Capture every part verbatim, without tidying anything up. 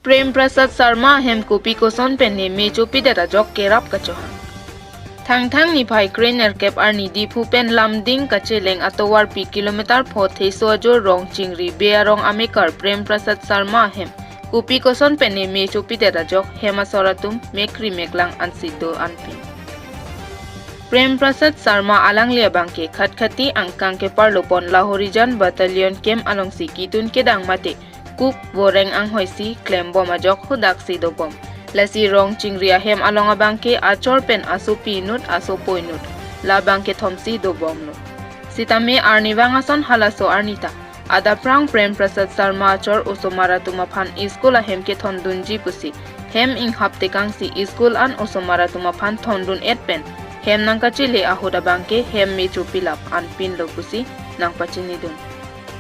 Prem Prasad Sharma ahem kopi koson pen ne me chopidet ajok kerap kachohang. Thangthang niphai krenerkep arni Diphu pen Lumding kacheleng atovarpi kilometer pho Theso ajor Rongchingri Bey arong amekar Prem Prasad Sharma ahem kopi koson pen ne me chopidet ajok hem asor atum mekri meklang ansi do anpin. Prem Prasad Sharma alangli abangke Khatkhati angkang keparlo pon Lahorijan Battalion camp alongsi kitun kedang mate kuk voreng anghoisi klembom ajok hadaksi dobom. Lasi Rongchingri ahem along abangke achor pen asopi inut asopo inut labangke thomsi dobomlo. Sitame arnivang ason halaso arni ta adapprang Prem Prasad Sharma achor osomar atum aphan school ahem kethondunji pusi hem inghap tekangsi school an osomar atum aphan thondun-et pen hem nangkachele ahut abangke hem me chopilap anpinlo pusi nangpachinidun.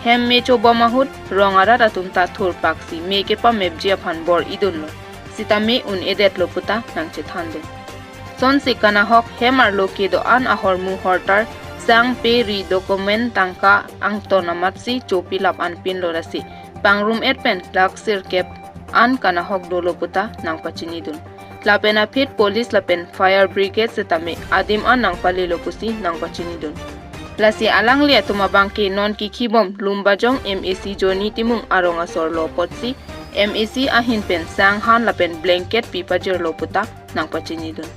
Hem me chobom ahut rong arat atum ta thurpaksi me kepamepji aphan bor-idunlo. Sitame un-edetlo puta nangchethandun. Sonsi kanahok hem arlo kedo-an ahormu hortar, sang, pe, ri, document, tangka angton amatsi chopilap anpinlo, lasi pangrum-et pen lakh sirkep an kanahok dolo puta nangpachinidun. Lapen aphi police lapen fire brigade sitame adim an nangpalelo pusi nangpachinidun. Lasi alangli atum abangke non kikhibom Lumbajong M A C Johnny Timung arong asor lo apotsi M A C ahin pen sang, han lapen blanket pi pajirlo puta nangpachinidun.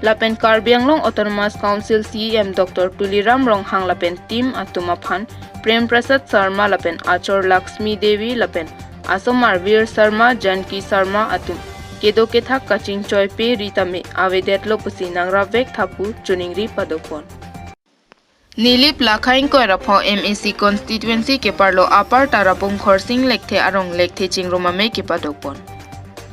Lapen Karbi Anglong Autonomous Council C E M Doctor Tuliram Ronghang lapen team atum aphan Prem Prasad Sharma lapen achor Lakshmi Devi lapen asomar Veer Sharma, Janki Sharma atum kedo kethak kachingchoi, pe, ri tame avedetlo pusi nangrapvek tha pu choningri padopon. Nilip lakha ingkoi ra pho M A C constituency keparlo Upper Tarapung Khorsing Lekthe arong lekthe chingrum amei kepadopon.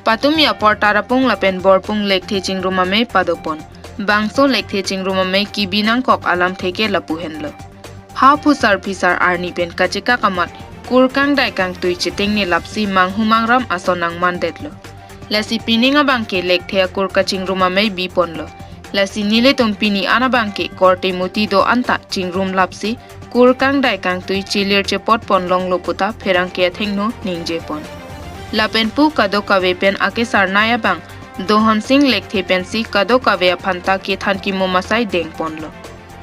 Patumi apor Tarapung lapen Borpung lekthe chingrum amei padopon. Bangso lekthe chingrum amei kibi nangkok alamthe ke lapu henlo. Ha phusar phisar arni pen kachekak amat kur kangdai kangtui chetengnelapsi manghu mangram ason nangmandetlo. Lasi pining abangke lekthe akur kachingrum amei biponlo. Lasi nelitum pini an abangke korte muti do-an ta chingrumlapsi kur kangdai kangtui chelir chepotpon longlo puta pherangke athengno ningjepon. Lapen pu kadokave pen akesarnei abang Dohon Sing Lekthe pensi kadokave aphan ta kethan kimo masai dengponlo.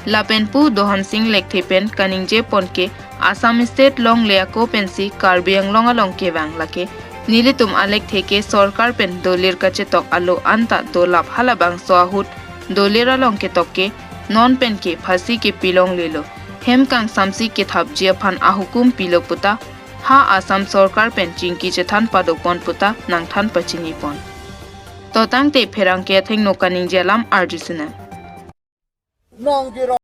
Lapen pu Dohon Sing Lekthe pen kaningjepon ke Assam State longle ako pensi Karbi Anglong along kevang, lake nelitum alekthe ke sorkar pen dolir kachetok alo anta dolap, halabangso ahut dolir along ketok ke non pen ke phasi kepilonglelo, hem kangsamsi kethapji aphan ahukum pilo puta ha Assam sorkar pen chingki chethan padopon puta nangthan pachinipon. To tangte pherangke athengno kaningje alam arjusinang. Nong Jirong.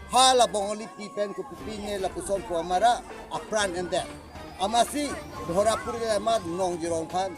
Hala Bongali pi pen kopi pine lapuson pu amara apran ende. Amatsi dhora puri amat Nong Jirong aphan.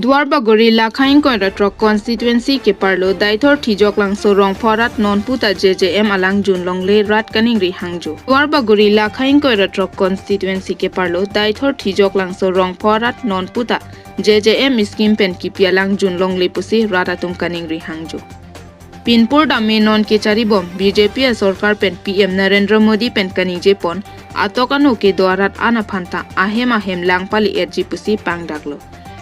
Duarbagori Lakha ingkoi ra throk constituency keparlo Deithor Thijok Langso Rongpho arat non puta J J M alang junlongle rat kaningri hangjo. Duarbagori Lakha ingkoi ra throk constituency keparlo Deithor Thijok Langso Rongpho arat non puta J J M scheme pen kipi alang junlongle pusi rat atum kaningri hangjo. Pinpur dame non kecharibom B J P asorkar pen P M Narendra Modi pen kaningje pon atok ano kedo arat an aphanta ahem ahem lang pali-etji pusi pangdaklo.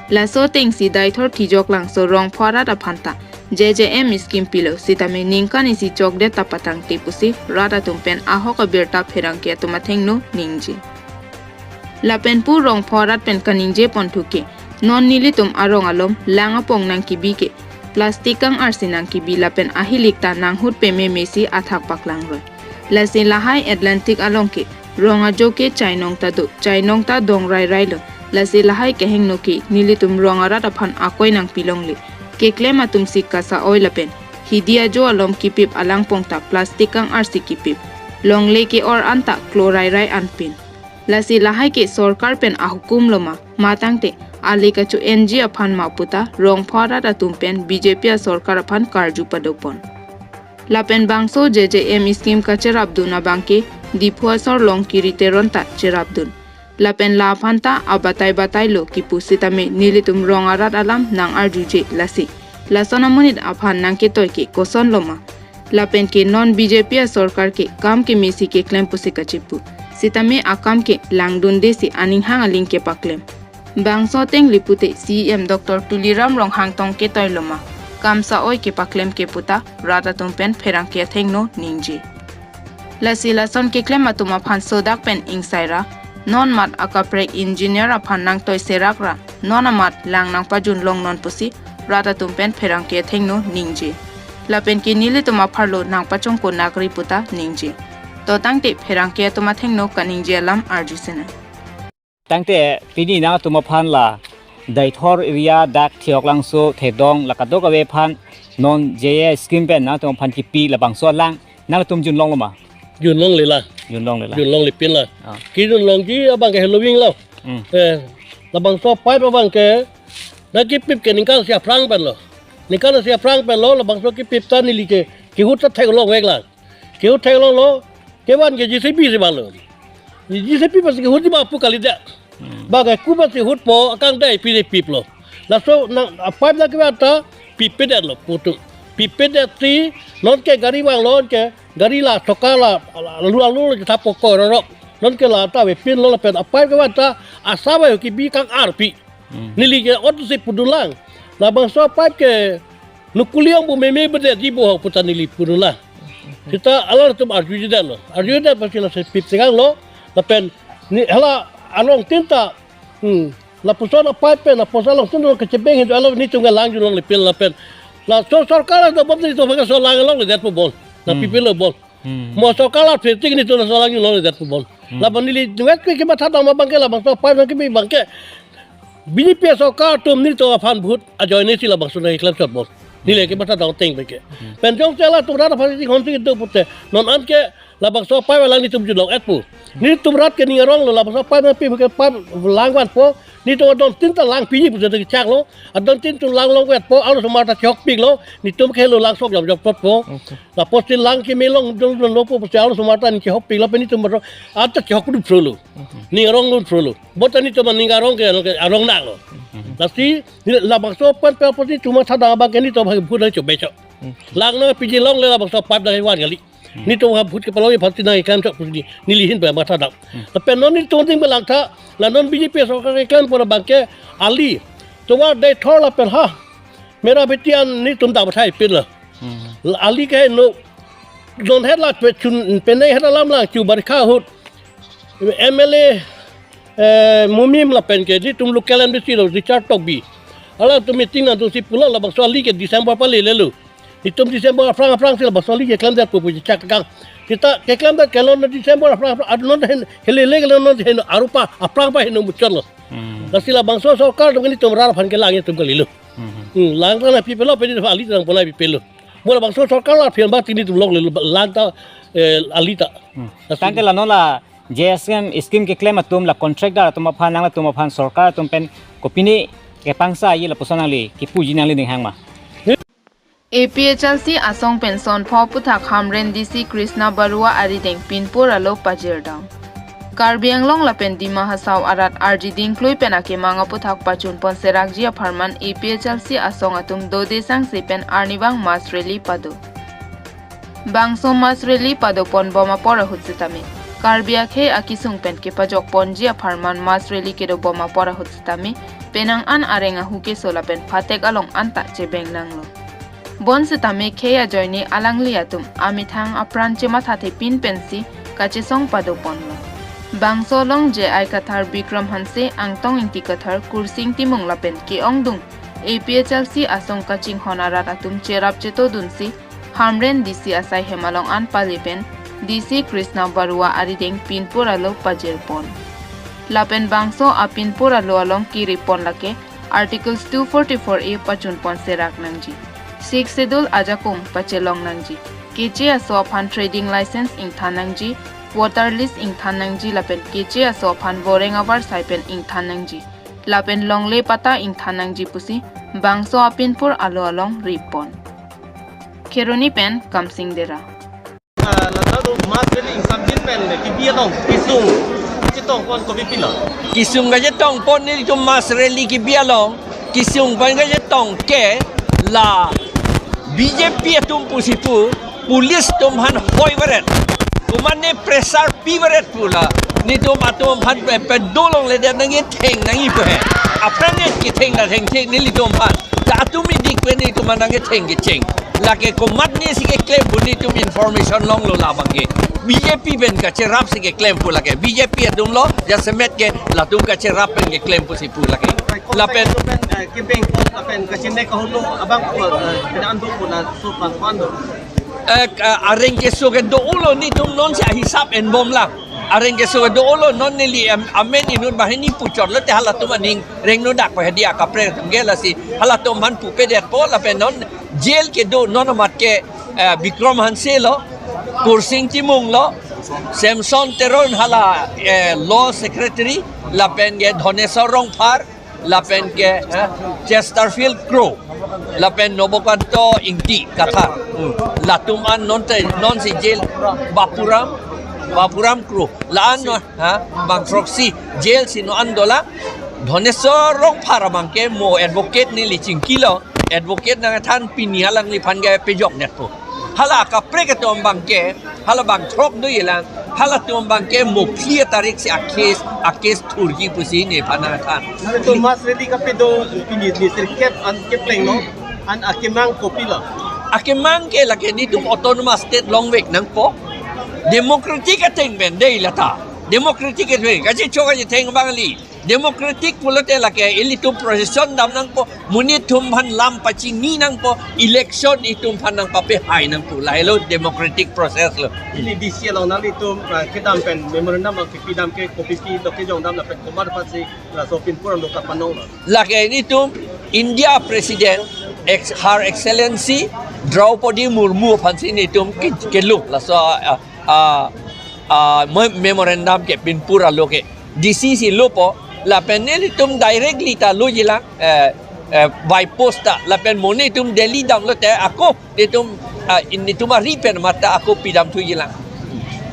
Laso atengsi Deithor Thijok Langso Rongpho arat aphanta J J M scheme pilo sitame ningkan isi chokdet ta patangte pusi rat atum pen ahok abirta pherangke atum athengno ningje. Lapen pu Rongpho arat pen kaningje ponthu ke, non nelitum arong alom lang apong nangkibi ke, plastic kang-arsi nangkibi lapen ahilik ta nanghut pememe si athak paklangroi. Lasi lahai Atlantic along ke, rong ajo ke chainong ta do, chainong ta dong rairailo. Lasi lahai kehingno ke, nelitum rong arat aphan akoi nangpilongle. Keklem atum si kasa-oi lapen hidi ajo alom kipip alangpong ta plastic kang-arsi kipip. Longle ke-or an ta klo rairai anpin. Lasi lahai ke sorkar pen ahukum lo ma, matangte ale kacho-enji aphan ma puta Rongpho arat atum pen B J P asorkar aphan karju padopon. Lapen bangso J J M scheme kacherapdun abangke Diphu asor Longkiri Teron ta cherapdun. Lapen la aphanta abatai batailo kipu sitame nelitum rong arat alam nang-arjuje lasi. Lason amonit aphan nangketoi ke kosonlo ma. Lapen ke non B J P asorkar ke kam kemesi keklem pusi kachipu. Sitame akam ke langdunde si aning hang aling kepaklem. Bangso ateng lipute C E M Doctor Tuliram Ronghang tong ketoilo ma. Kam sa-oi kepaklem ke puta rat atum pen pherangke athengno ningje. Lasi lason keklem atum aphan sodak pen ingsaira, non mat akaprek engineer aphan nangtoi serak ra, non amat lang nangpajunlong non pusi, rat atum pen pherangke athengno ningje. Lapen ke nelitum apharlo nangpachongko nakri puta ningje. To tangte pherangke atum athengno kaningje alam arjusena. Tangte pini nangtum aphan la Deithor area dak Thijok Langso Thedong la kadokave aphan non J J M scheme pen nangtum aphan kipi labangso alang nangtum junlonglo ma? Junlongle la. Junlongle la. Junlongle pin la. Ah. Kejunlongji abangke heloving lo. Hmm. Eh, labangso pipe abangke nangkipip ke ningkan isi aphrang pen lo. Ningkan isi aphrang pen lo, labangso kipip ta neli ke kehut ta theklongvek la. Kehut theklonglo, kevan ke J C B si vanlo. J C B pensi kehut ma pu kalidet. Hmm. Bang ke ku pensi hutpo, akangdai pi de piplo. Laso nang, a pipe nangkevan ta pipedetlo putu. Pipedetsi non ke gari vanglo, non ke gari la choka la, la, lu alu le thapo ko rorok. Non ke la ta avepinlo lapen a pipe kevan ta asap ayo kibi kang-arpi. Hmm. Neli ke otsi pudunlang. Labangso pipe ke nukuli ong bu meme bedetji bu ho puta neli pudunlang. Seta alanglitum arjujedetlo. Arjujedet pensi lasi pip sekanglo. Lapen ne hala along tin ta. Hmm. Lapuson a pipe pen, lapuson along tin ta kechebeng hin alam nelitum ke lang junlongle pin lapen. Laso sorkar adobom nelitum ke laso lang longledetpo bon. Na Hmm. pipilo bon. Hmm. Mo sorkar la pheting nelitum laso lang longledetpo bon. Hmm. Lapen neli nunget ke kematha dam abangke labangso pipe nangkipi abangke B J P sorkar atum nelitum aphan vote ajoine si labangso nangklemchot bon. Neli kematha dam ateng abangke. Hmm. Pen jongsi latum rat aphan si honsi do pute. Non anke labangso pipe alang nelitum junlong-etpo. Nelitum rat ke ning aronglo labangso pipe nangpi ke pipe lang vanpo. Nelitum adon tin ta lang piji pute kechaklo. Adon tin ta lang longvetpo. Arlosomar ta chokpiklo. Nelitum ke lo lang sok jam jam potpo. Okay. Lapuson lang keme long dun dun lopo pusi arlosomar ta neli chokpiklo pen nelitum bato ata chokpik phrulo. Mhm. Ning arong lun phrulo. Bota nelitum ning arong ke, ke arong nanglo. Mhm. Lasi, neli labangso pen pe pusi chuma thada abangke nelitum abang vote nangchobecho. Mhm. Lang nangpiji longle labangso pipe nangvan kali. Hmm. Nelitum ha vote kepalong aphan si nangklemchot pusi neli hin pe matha dam. Hmm. Lapen non nelitum ding belangtha, la non B J P sorkar keklem pon abangke ali. Tovar Deithor lapen ha Merabeti an nelitum dam thai pin la. Hmm. La ali ke no. Non het la pe chun penai het alam lang chu barikha ahut. M L A, eh, Mumim lapen ke nelitum local M D C lo Richard Tokbi. Alangtum meeting nangtusi pulo labangso ali ke December palelelo. Nelitum December aphrang aphrang si labangso ali keklemdetpo pu chechak kang. Seta keklemdet ke non December aphrang aphrang, ah, non hen, helele ke non hen arupa aphrang pa heno muchotlo. Hmm. Lasi labangso sorkar atum ke nelitum rat aphan ke lang atum kalilo. Hmm. Hmm, lang ta nangpipelo pen nelitum ali ta nangpona pipelo. Mo labangso sorkar la phian ba tin nelitum longlelo lang ta, eh, ali ta. Hmm. Lasi tangte la non la J S M scheme keklem atum la contractor atum aphan nangtum aphan sorkar atum pen kopine kepangsa ye lapuson nangli kipuji nangli ning hang ma? A P H L C asong pen son pho aputhak Hamren D C Krishna Barua arideng pinpur alo pajirdam. Karbi Anglong lapen Dima Hasao arat arji dingklui pen akemang aputhak pachunpon serakji apharman A P H L C asong atum dode sangse pen arnivang mass rally pado. Bangso mass rally padoponbom apor ahut sitame, Karbi akhei akisung pen kepajokponji apharman mass rally kedobom apor ahut sitame, penang an areng ahu keso lapen phatek along anta chebeng nanglo. Bonsitame khei ajoine alangli atum amethang apran chemathathepin pensi kachesong padoponlo. Bangso along J I Kathar, Bikram Hanse, Angtong Ingti Kathar, Kursing Timung lapen ke-ongdung A P H L C asong kachinghon arat atum cherap chetodunsi Hamren D C asai hem along an pali pen D C Krishna Barua arideng pinpur alo pajirpon. Lapen bangso apinpur alo along kiripon lake Articles two forty-four A pachunpon serak nangji, Sixth Schedule ajakong pachelong nangji, keche aso aphan trading license ingthan nangji, voter list ingthan nangji lapen keche aso aphan voreng avarsai pen ingthan nangji, lapen longle patta ingthan nangji pusi bangso apinpur alo along ripon. Kheroni pen Kamsing Dera. Ah, ladak tu mass rally ingsam jin pen le kibi along kisung chetongpon kopipilo? Kisung kachetongpon nelitum mass rally kibi along, kisung pen kachetong ke la B J P atum pusi pu, police atum aphan hoi varet, komatne pressure pi varet pu la, nelitum atum aphan pe, pe dolongledet nangketheng nangji pu he. Aphrang ne ketheng ta thengthek nelitum aphan. Ta atum idik pen nelitum aphan nangketheng kecheng. Lake komatne si keklem pu nelitum information longlo labang ke. B J P pen kacherap si keklem pu lake. B J P atum lo, jasemet ke latum kacherap pen keklem pusi pu lake. Lapen, eh, kebeng lapen kachine kahulu abang, eh, pinangbong pu laso pangpan do. Eh, eh, areng keso kedo-o lo nelitum non si ahisap enbomlang. Areng keso kedo-o lo non neli, em, amen inut banghini puchotlo te halatum aning rengno dak pahedi akaprek atum ke lasi halatum aphan pupedetpo lapen non jail kedo non amat ke, eh, Bikram Hanse lo, Kursing Timung lo, Samson Teron hala, eh, law secretary, lapen ke Dhoneswar Rongphar, lapen ke, eh, Chesterfield Kro, lapen Nobokanto Ingti Kathar. Hmm. Latum an non te, non si jail Bapuram, Bapuram Kro. La-an non, ha, bang throksi jail si non an dolang. Dhoneswar Rongphar abang ke mo advocate neli chingkilo. Advocate nangthan pini alangliphan ke pejoknetpo. Hala kaprek atum abang ke, hala bang throk dojilang, halatum abang ke mo phli tarik si a-case, a-case thurji pusi nephan nangthan. Nangtum mass rally kapedo pini ni sirkep an keplenglo, an akemang kopilo? Akemang ke lake nelitum autonomous state longvek nangpo. Democratic ateng pen dei lata. Democratic ateng, kachichok kachitheng abang kali. Democratic pulote lake ilitum procession dam nangpo, monit atum aphan lam pachini nangpo, election itum aphan nangpapehai nangpo, lahelo democratic process lo. Ili D C along nanglitum, ah, kedam pen memorandum ang kipidam ke kopipi do kejongdam lapen komat aphansi laso pinpur alo kapanong lo? Lake nelitum India President, ex-, Her Excellency Draupadi Murmu aphansi nelitum ke-, kelo laso, ah, ah, ah, me-, memorandum ke pinpur alo ke. D C si lopo, lapen nelitum directly ta lojilang, eh, eh, by post ta, lapen mo nelitum Delhi damlote ako, nelitum, ah, in nelitum ari pen mata ako pidam thujilang.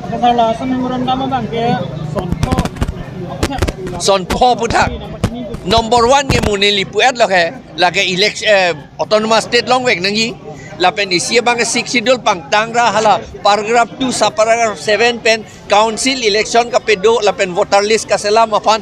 Sir, laso memorandum abang ke son pho, son pho aputhak. Number one ke mo neli pu-etlo ke, lake election, eh, autonomous state longvek nangji. Lapen isi abang ke Sixth Schedule pangtangra hala paragraph two sub paragraph seven pen council election kapedo lapen voter list kaselam aphan